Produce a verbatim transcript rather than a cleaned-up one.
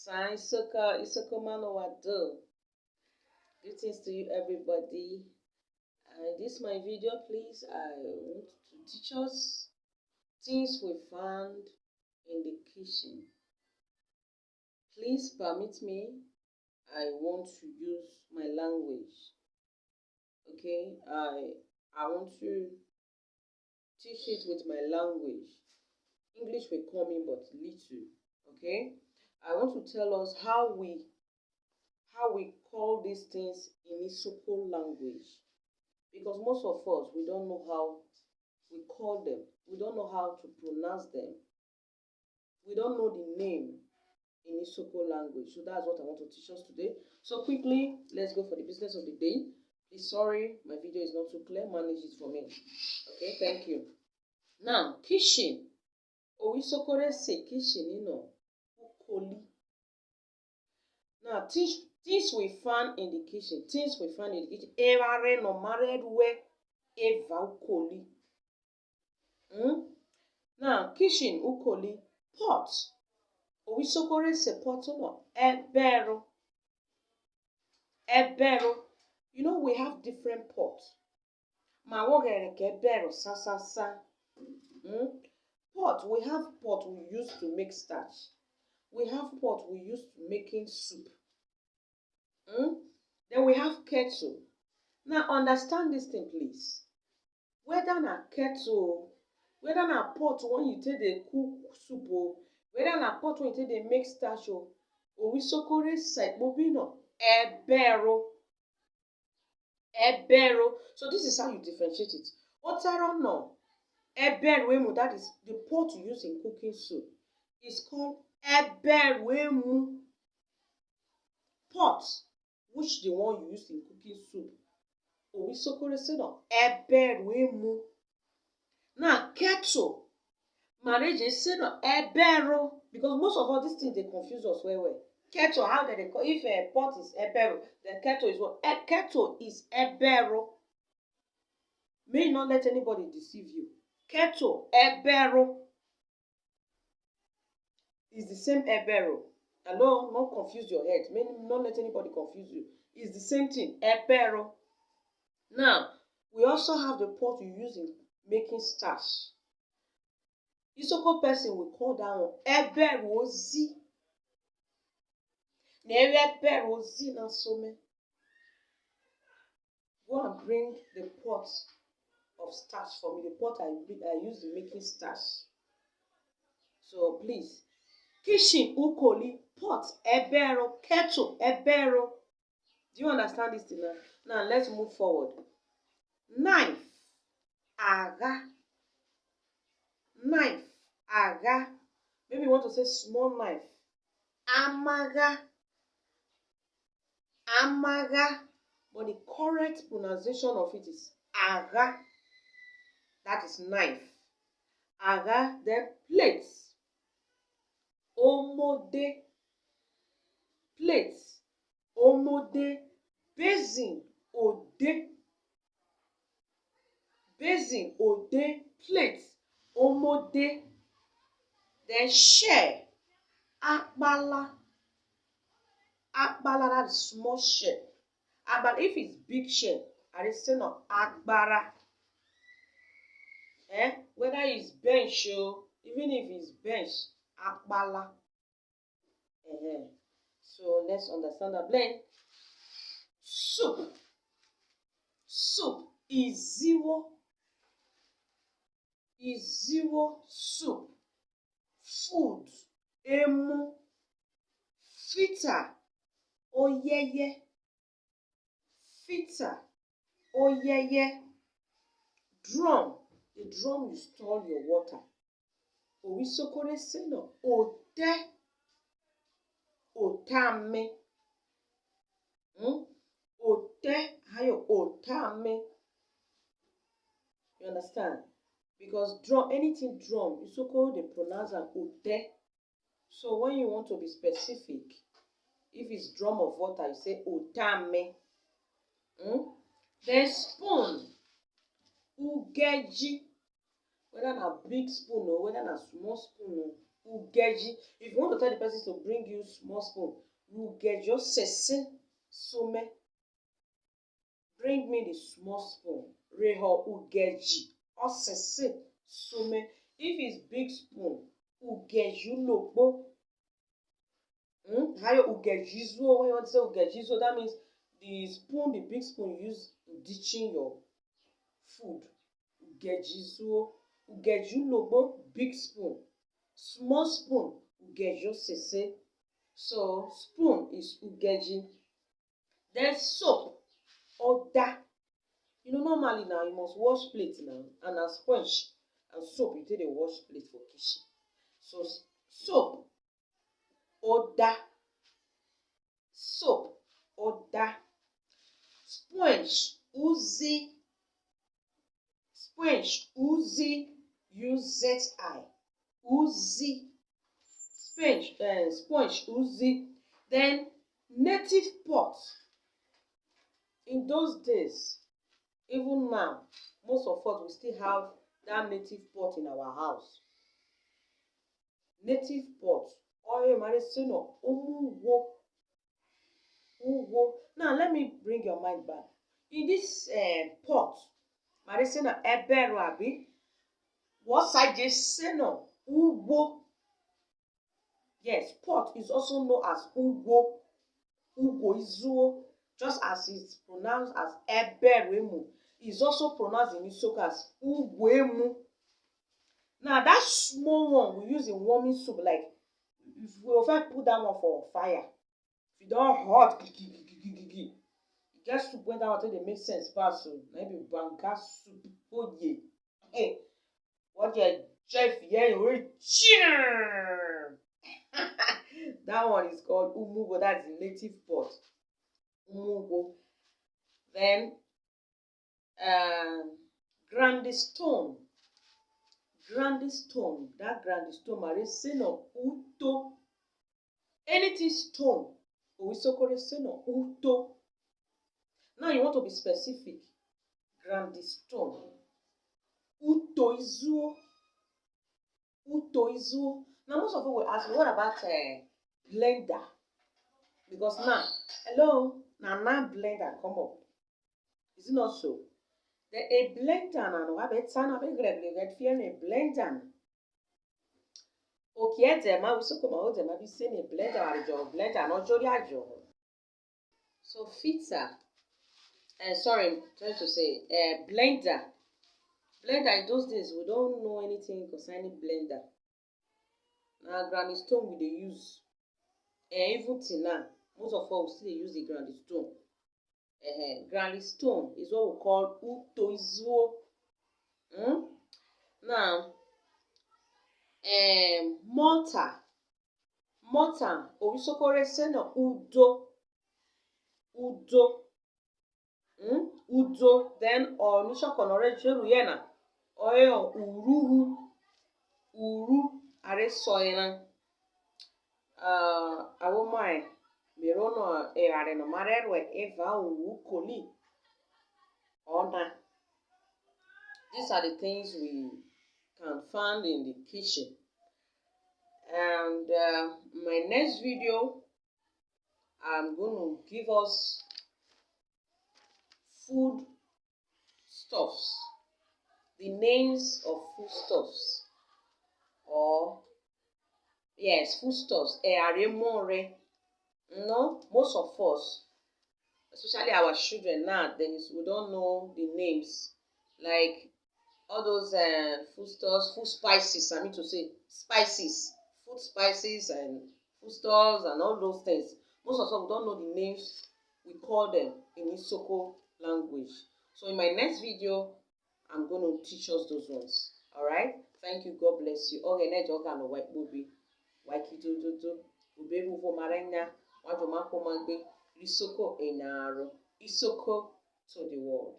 Sai Soka Isoko Manowa Do. Greetings to you, everybody. And this my video, please. I want to teach us things we found in the kitchen. Please permit me. I want to use my language. Okay, I I want to teach it with my language. English will come in, but little. Okay, I want to tell us how we how we call these things in Isoko language, because most of us, we don't know how we call them. We don't know how to pronounce them. We don't know the name in Isoko language. So that's what I want to teach us today. So quickly, let's go for the business of the day. Please, sorry, my video is not too clear. Manage it for me. Okay, thank you. Now, kitchen. Owisokore se kitchen, you know. Ukoli. Now, things, things we found in the kitchen. Things we found in the kitchen. Erare no mared we eva ukoli. Hmm? Now, kitchen ukoli, pot. Owisokore se pot no ebero. Ebero. You know, we have different pots. Ma wo gere ke ebero sa sa sa. Hmm? Pot, we have pot we use to make starch. We have pot we use to making soup. Hmm? Then we have kettle. Now, understand this thing, please. Whether na kettle, whether na pot when you take dey cook soup o, whether na pot when you take dey make starch o, Owisokore se bobino ebero. Ebero. So this is how you differentiate it. Otaro no. Ebero emu, that is the pot you use in cooking soup, is called ebero emu. Pot, which the one you use in cooking soup. Owisokore se no ebero emu. Now, kettle. Marriage is say no ebero, because most of all these things they confuse us well well. Kettle, how do they call if a pot is ebero, then kettle is what? E- kettle is ebero. May you not let anybody deceive you. Kettle ebero is the same ebero. Hello, not confuse your head. May not let anybody confuse you. It's the same thing. Ebero. Now, we also have the pot you use in making starch. Isoko person will call that one ebero ozi. Na ebero ozi na some. Go and bring the pot of starch for me. The pot I, I use in making starch. So please, kitchen ukoli, pot ebero, kettle ebero. Do you understand this thing now? Now let's move forward. Knife, aga. Knife, aga. Maybe you want to say small knife. Amaga. Amaga. But the correct pronunciation of it is aga. That is knife. Aga. Then plate. Omode. Plate. Omode. Basin. Ode. Basin, ode, plate, omode. Then shell, akpala. Akpala, that is small shell. But if it's big shell, I dey say no, agbara. Eh? Whether it's bench o, even if it's bench, akpala. Ehen. So let's understand that. Then soup. Soup, iziwo. Iziwo soup. Food, emu. Filter, oyeye. Filter, oyeye. Drum, the drum you store your water. Owisokore say no, ote, otame. Hmm? Ote, ayo, otame. You understand? Because drum, anything drum, Isoko dey pronounce am ote. So when you want to be specific, if it's drum of water, you say otame. Hmm? Then spoon, ugeji. Whether na big spoon o, whether na small spoon o, Ugeji. If you want to tell the person to bring you small spoon, ugeji osese some. Bring me the small spoon. Reho ugeji osese some. If it's big spoon, ugeji ulogbo. Hmm? Hayo ugeji zuo. When you want to say ugeji zuo, that means the spoon, the big spoon you use to diching your food. Ugeji zuo. Ugeji ulogbo, big spoon. Small spoon, ugeji osese. So spoon is ugeji. Then soap, oda. You know, normally now you must wash plate now, and na sponge and soap you take dey wash plate for kitchen. So s- soap, oda. Soap, oda. Sponge, uzi. Sponge, uzi, U Z I. Uzi. Sponge, uh, sponge, uzi. Then native pot. In those days, even now, most of us, we still have that native pot in our house. Native pot. Oye, mare seno, umuwo. Uwo. Now, let me bring your mind back. In this uh, pot, mare seno, eberu, abi? What I just say no? Uwo. Yes, pot is also known as uwo. Uwo izuo, just as it's pronounced as eberu emu, is also pronounced in Isoko as uwo emu. Now, that small one we use in warming soup, like, if we first put that one for fire, if e don hot gigigigigigi, e get soup wey that one take dey make sense pass o. Na im be banga soup. Oye. Hey, what you, Jeff? Yeah, you reach. That one is called umugo. That's the native pot. Umugo. Then, um, grindstone. Grindstone. That grindstone, mare seno, uto. Anything stone, owisokore seno, uto. Now you want to be specific. Grindstone. Uto izuo. Uto izuo. Now most of you will ask me, what about uh, blender? Because now, hello, now now blender come up. Is it not so? The a blender na no abe tsana be gre gre gre fie ne blender. Okay, ede ma usoko ma ode ma bi se ne blender ari jo blender no jori ajo. So filter, uh, sorry, I'm trying to say uh, blender. Blender, in those days, we don't know anything concerning blender. Na grindstone we dey use. Eh, even till now, most of us still dey use the grindstone. Eh, grindstone is what we call utoizuo. Hmm? Now, um, mortar. Mortar, owisokore seno, udo. Udo. Hmm? Udo. Then, or nishokonore jeru yena. Oyo, uruhu. Uru, are soyena. Uh, awo mai, mero no e are no marerwe eva uru koli. Ona. These are the things we can find in the kitchen. And uh, my next video, I'm going to give us food stuffs, the names of food stuffs, or yes, food stuffs. Eh, aremore. No, most of us, especially our children nowadays, we don't know the names. Like all those uh, food stores, food spices, I mean to say spices, food spices and food stores and all those things. Most of us we don't know the names we call them in Isoko language. So in my next video, I'm going to teach us those ones. All right. Thank you. God bless you. Okay, next, okay, no white booby. White do do do. Uberu for maranya. Wajomako magbe. Isoko enaro. Isoko to the world.